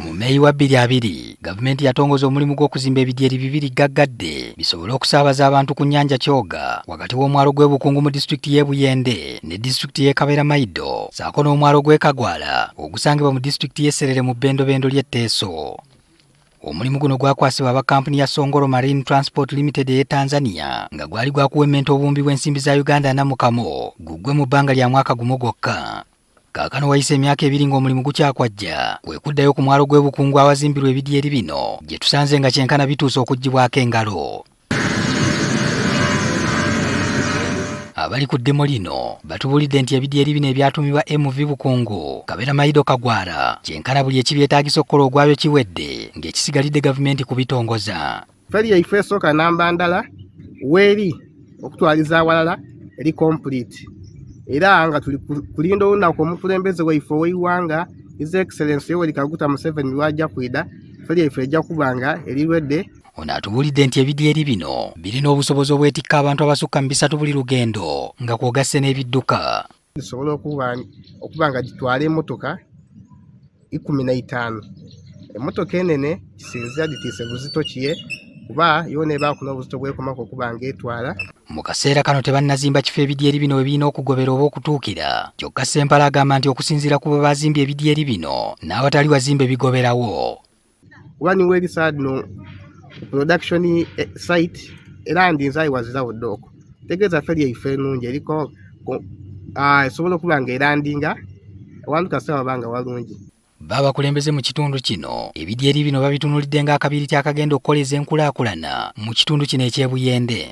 Mu May wa 2020, gavumenti yatongoza omulimu gw'okuzimba ebidyeri bibiri gaggadde bisobole okusaabaza abantu ku nnyanja Kyoga wakati w'omwalo gw'e Bukungu mu disitulikiti y'e Buyende ne disitulikiti y'e Kaberamaido ssaako n'omwalo gw'e Kagwala ogusangibwa mu disitulikiti y'e Serere mu bbendobendo ly'e Teso. Omulimu guno gwakwasibwa aba kkampuni ya Songoro Marine Transport Limited ey'e Tanzania nga gwali gwakuwemmenta obuwumbi bw'ensimbi za Uganda ana mu kamu guggwe mu bbanga lya mwaka gumu gwokka. Kaakano wayise emyaka ebiri ng'omulimu gukyakwajja kwe kuddayo ku mwalo gw'e Bukungu awazimbirwa ebidyeri bino gye tusanze nga kyenkana bituuse okuggyibwako engalo. Abali ku ddemo lino batubuulidde nti ebidyeri bino ebyatumibwa MV Bukungu Kaberamaido Kagwara kyenkana buli ekibyetaagisa okukola ogwabyo kiwedde ng'ekisigalidde gavumenti kubitongoza. Feri yaife esooka namba ndala weeri okutwaliza awalala eri complete era nga tuli kulinda olunaku omukulembeze waife ow'eiwanga His Excellency Yoweri Kaguta Museveni lwajja kwida feri yaife ejja kuba nga eri ready. Ono atubuulidde nti ebidyeri bino birina obusobozi obwetikka abantu abasukka mu bisatu buli lugendo nga kw'ogasse n'ebidduka. Zisobola okuba nga gitwala emotoka 15. Emotoka enene kisinzira gitiise buzito kiye kuba yoona ebaaku n'obuzito bwekomaku okuba nga etwala. Mu kaseera kano tebannazimba kifo ebidyeri bino we birina okugobera oba okutuukira. Kyokka Ssempala agamba nti okusinziira ku bwe bazimbye ebidyeri bino n'awatali wazimbe bigoberawo. Kuba niwe eri no production site era ndi nzayi wazirawo ddooko tegeeza feri yaife enungi eriko esobola okuba nga erandinga awantu kasita waba nga walungi. Bo abakulembeze mu kitundu kino ebidyeri bino babitunulidde ng'akabiriti akagenda okukoleza enkulaakulana mu kitundu kino eky'e Buyende.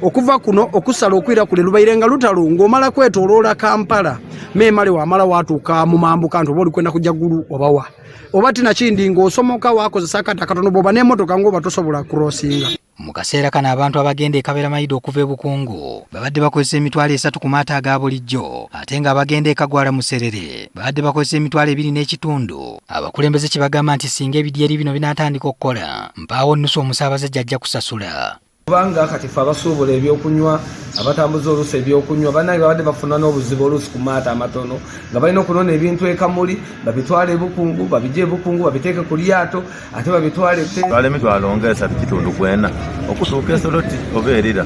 Okuva kuno okusala okwira kule lubaire nga lutalo ng'omala kwetoloola Kampala memale wamala watuuka mu mambuka nti oba oli kwenda kujja Gulu oba wa oba tinakindi ng'osomoka wakozesa akati akatono bw'oba n'emmotoka ng'oba tosobola kurosinga. Mu kaseera kano abantu abagenda e Kaberamaido okuva e Bukungu babadde bakozesa 30,000 ku maato aga bulijjo ate ng'abagenda e Kagwala mu Serere babadde bakozesa 25,000. Abakulembeze kye bagamba nti singa ebidyeri bino binaatandika okukola mpaawo nnusu omusaabaze gy'ajja kusasula. Kubanga kati ffe abasuubula ebyokunywa abatambuza oluusi ebyokunywa bannange babadde bafuna n'obuzibu oluusi ku maato amatono nga balina okunona ebintu e Kamuli babitwale e Bukungu babigye e Bukungu babiteeke ku lyato ate babitwale twala 3.5 kwena okutuuka esoloti oba erira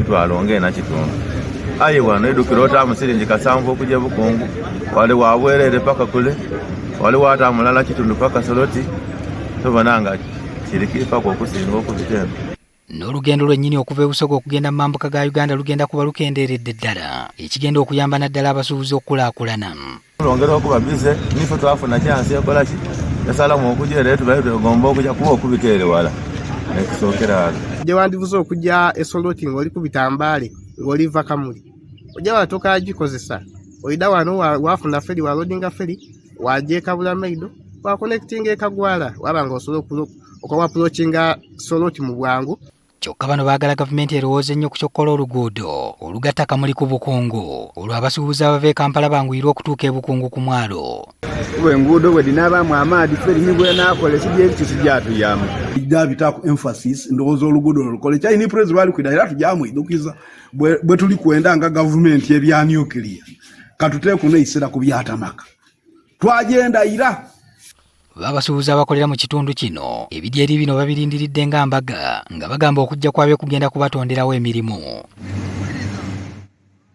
4.5 aye wano edukira otaamu siringi 7 okujja e Bukungu wali wabwerere paka kule wali wata mulala kitundu paka soloti tobona nga kirikipaka okusinga okubita eno. N'olugendo lwennyini okuva e Busoga okugenda mu mambuka ga Uganda lugenda kuba lukendeeredde ddala ekigenda okuyamba naddala abasuubuzi okukulaakulana. Tulongera okuba bize nife twafuna kyansi ekola ki esalamu okujja era tubaye twegomba okujja kuba okubita ere wala ekusookera wala. Gye wandivuze okujja esoloti ng'oli ku bitambaale ng'oliva Kamuli ojja wala tokagikozesa oida wano wafuna feri walodinga feri wajja e Kabulamaido wakonectinga e Kagwala waba nga osobola okuapproachinga Soroti mu bwangu. Kyokka bano baagala gavumenti erowooze ennyo ku ky'okukola oluguudo olugatta Kamuli ku Bukungu olwo abasuubuzi abava e Kampala banguyirwe okutuuka e Bukungu ku mwalo. Kuba enguudo bwe dhinaabaamu amaadhi ffe nibwenaakola ekidyeri kyo kijatuyamba. Jabitaaku emphasis ndowooza oluguudo olwo lukole Chinese president lwali kwida era tujamwidhukiza bwe tuli kwenda nga gavumenti ebya nuclear katuteeku n'eisira ku byatamaka twagenda ira. Abasuubuzi abakolera mu kitundu kino ebidyeri bino babirindiridde nga mbaga nga bagamba okujja kwabyo kugenda kubatonderawo emirimu.